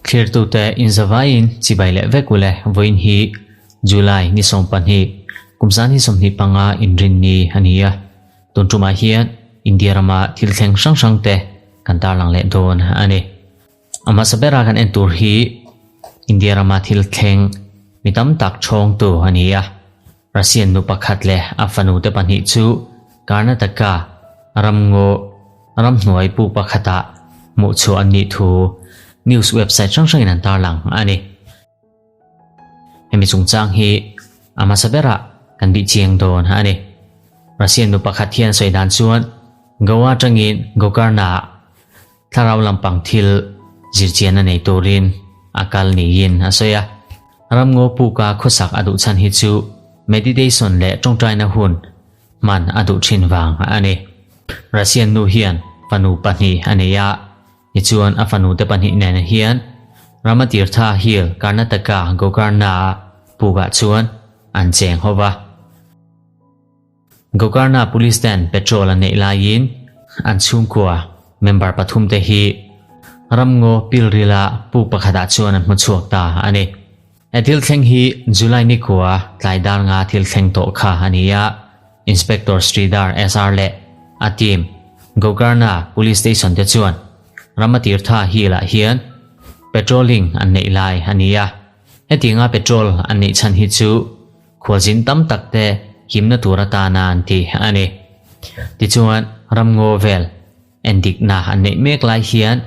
Thlirtute inzavaiin chibai leh vek ule vawiin hi July ni 12 kum zan hi 25 inrinni a ni a. Tun tumah hian India rama thil thleng hrang hrang te kan tarlang leh dawn a ni. A hmasa bera kan en tur hi India rama thil thleng mi tam tak chhawngtu a ni a. Russian nu pakhat leh a fanute pahnih chu Karnataka ramngaw ramhnuai puk pakhatah hmuh chhuah an nih thu news website hrang hrangin an tarlang a ni. Hemi chungchang hi a hmasa berah kan bih chiang dawn a ni. Russian nu pakhat hian sawi dan chuan Goa atangin Gokarna-ah Thlarau lampang thil zirchian a nei turin a kal niin a sawi a. Ramngaw puka khawsak a duh chhan hi chu meditation leh tawngtaina hun hman a duh thin vang a ni. Russian nu hian fanu pahnih a nei a, tichuan a fanute pahnih nen hian Ramatirtha Hill, Karnataka, Gokarna-a pukah chuan an cheng ho va. Gokarna Police ten petrol an neih laiin an chhungkua member pathum te hi ramngaw pilrila puk pakhatah chuan an hmu chhuak ta a ni. He thil thleng hi July nikua tlai dar nga thil thleng tawh kha a ni a, Inspector Sridhar SR leh a team Gokarna Police Station te chuan Ramatirtha Hill-ah hian patrolling an neih lai a ni a, hetianga patrol an neih chhan hi chu Khualzin tam tak te himna tur atana an ti a ni. Tichuan, ramngaw vel endikna an neih mek lai hian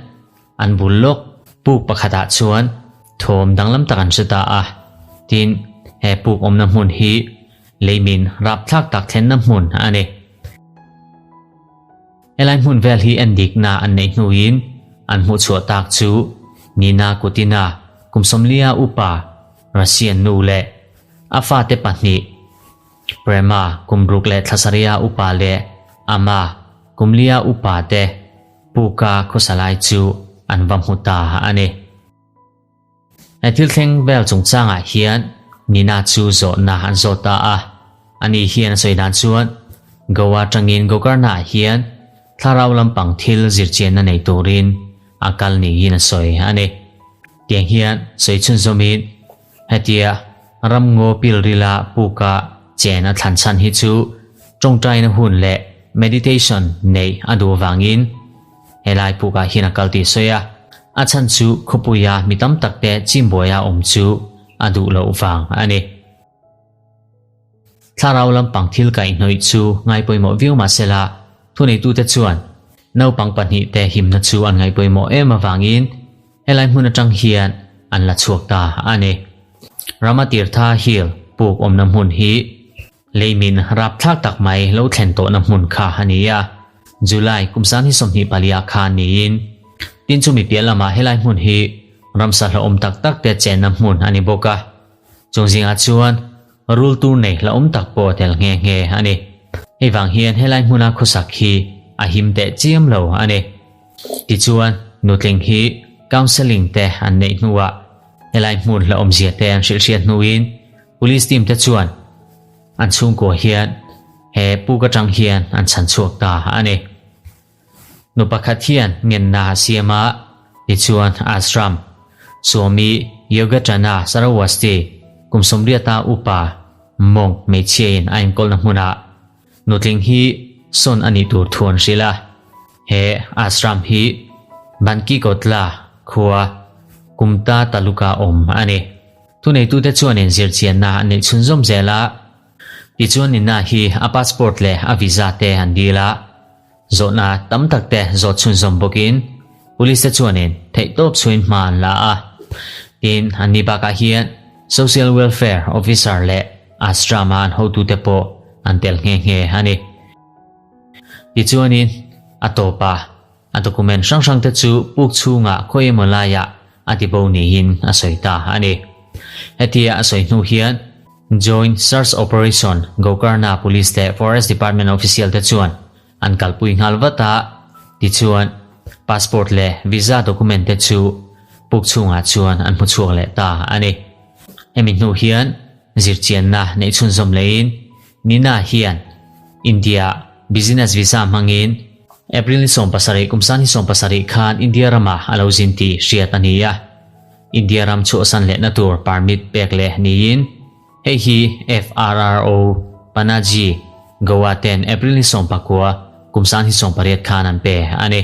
an bul lawk puk pakhatah chuan thawm danglam tak an hre ta a. Tin, he puk awmna hmun hi leimin rapthlak tak thlenna hmun a ni. Helai hmun vel hi endikna an neih hnuin an hmuhchhuah tak chu Nina Kutina kum sawmlia upa Russian nu leh a fate pahnih Prema kum ruk leh thlasaria upa leh Ama kum lia upa te puka khawsalai chu an va hmu ta a ni. He thil thleng vel chungchangah hian Nina chu zawhna an zawt ta a, ani hian a sawi dan chuan Goa atangin Gokarna-ah hian thlarau lampang thil zirchianna nei turin a kal niin a sawi a ni. Tiang hian sawi chhunzawmin hetia ramngaw pilrila puka chen a thlan chhan hi chu tawngtaina hun leh meditation neih a duh avangin Helai pukah hian a kal tih sawi a, a chhan chu khawpuia mi tam tak te chimbuaia awm chu a duh loh vang a ni. Thlarau lampang thil kaihhnawih chu ngai pawimawh viau mah sela, thuneitute chuan naupang pahnih te himna chu an ngaih pawimawh em avangin helai hmun atang hian an la chhuak ta a ni. Ramatirtha Hill puk awmna hmun hi Leimin rapthlak tak mai lo thlen tawhna hmun kha a ni a, July kum sang hi 24 ah khan niin tin chumi piah lamah helai hmun hi ramsa hlauhawm tak tak te chenna hmun a ni bawk a, chung zingah chuan rul tur nei hlauhawm tak pawh a tel nghe nghe a ni. Hei vang hian helai hmuna khawsak hi a him teh chiam lo a ni. Tichuan, nutling hi counselling te an neih hnuah helai hmun hlauhawmzia te an hrilhhriat hnuin Police team te chuan an chhungkua hian he puk atang hian an chhan chhuak ta a ni. Nu pakhat hian ngenna a siam a, tichuan Ashram Swami Yogatrana Sarawasti kum sawmriata upa monk hmeichhiain a enkawlna hmunah nutling hi sawn a nih tur thu an hrilh a. He ashram hi Bankikotla khua Kumta taluka awm a ni. Thuneitute chuanin zirchianna an neih chhunzawm zel a, tichuan Nina hi a passport leh a visa te an dil a, zawhna tam tak te zawt chhunzawm bawkin police te chuanin theihtawp chhuin hma an la a. Tin, anni bakah hian Social Welfare Officer leh Ashram-a an hotute pawh an tel nghe nghe a ni. Tichuanin a tawpa A document hrang hrang te chu puk chhungah khawi emaw laiah a ti bo niin a sawi ta a ni. Hetia a sawi hnu hian Joint Search Operation Gokarna Police leh Forest Department official te chuan an kalpui nghal vat a, tichuan passport leh visa document te chu puk chhungah chuan an hmu chhuak leh ta a ni. Hemi hnu hian zirchianna neih chhunzawm lehin Nina hian India business visa hmangin. April ni 17 kum san ni 17 khan India ramah a lo zin tih hriat a ni a. India ram chhuahsan lehna tur permit pek leh niin hei hi FRRO, Panaji, Goa ten April ni 19 kum san ni 18 khan an pe a ni.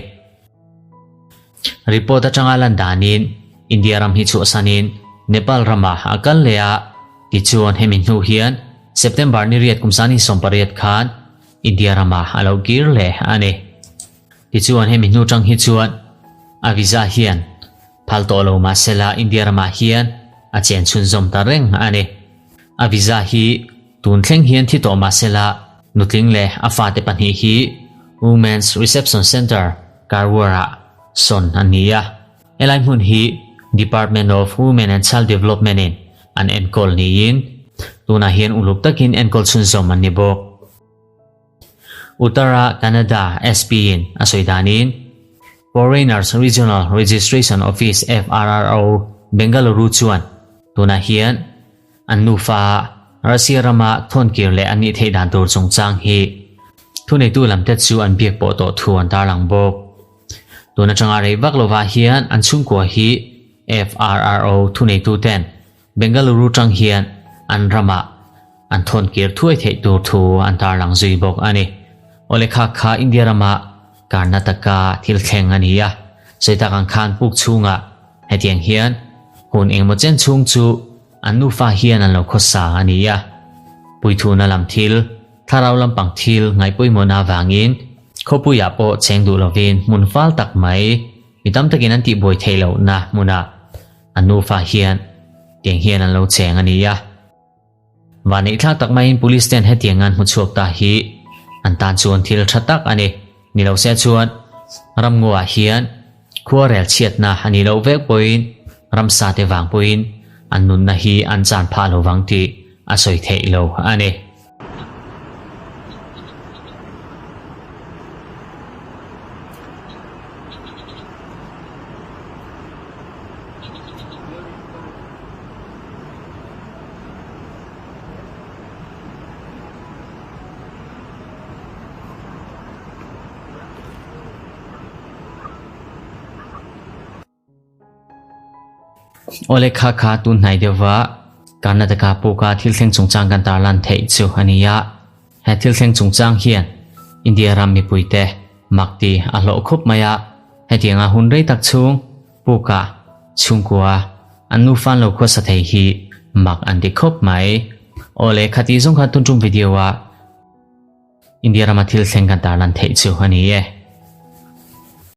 Report atanga lan danin India ram hi chhuahsanin Nepal ramah a kal leh a, tichuan hemi hnu hian September ni riat kum san ni 18 khan India ramah a lo kir leh a ni. Tichuan hemi hnu tang hi chuan a visa hian phal tawh lo mahsela India ramah hian a chen chhunzawm ta reng a ni. A visa hi tun thleng hian thi tawh mahsela nutling leh a fate pahnih hi Women's Reception Centre, Karwar-ah sawn an ni a. Helai hmun hi Department of Women and Child Development-in an enkawl niin tunah hian uluk takin enkawl chhunzawm an ni bawk. Uttara Kannada SP-in a sawi danin Foreigners Regional Registration Office, FRRO, Bengaluru chuan tunah hian an nufa Russia rama thawnkir leh an nih theih dan tur chungchang hi thuneitu lamte chu an biak pawh tawh thu an tarlang bawk. Tun atanga rei vak lovah hian an chhungkua hi FRRO thuneituten Bengaluru tang hian an ramah an thawnkir thuai theih tur thu an tarlang zui bawk a ni. Awle kha kha India rama Karnataka thil thleng a ni a, sawi tak ang khan puk chhungah hetiang hian hun engemaw chen chhung chu an nufa hian an lo khawsa a ni a. Puithuna lam thil, thlarau lampang thil ngaihpawimawhna avangin khawpuiah pawh cheng duh lovin hmun fal tak mai mi tam takin an tihbuai theih lohna hmunah An nufa hian tiang hian an lo cheng a ni a. Vaneihthlak tak maiin police ten hetiang an hmu chhuak ta hi an tan chuan thil tha tak a ni. Ni lo se chuan ramngaw-ah hian khuarel chhiatna a nih loh vek pawhin ramsa te vang pawhin an nunna hi an chan phah lo vang tih a sawi theih lo a ni. Awle kha kha tun hnai deuhva Karnataka puka thil thleng chungchang kan tarlan theih chu a ni a. He thil thleng chungchang hian India ram mipuite mak ti a hlawh khup mai a. Hetianga hun rei tak chhung puka chhungkua an nufa an lo khuasa thei hi mak an ti khawp mai. Awle khati zawng kha tun tum video ah India rama thil thleng kan tarlan theih chu a ni e.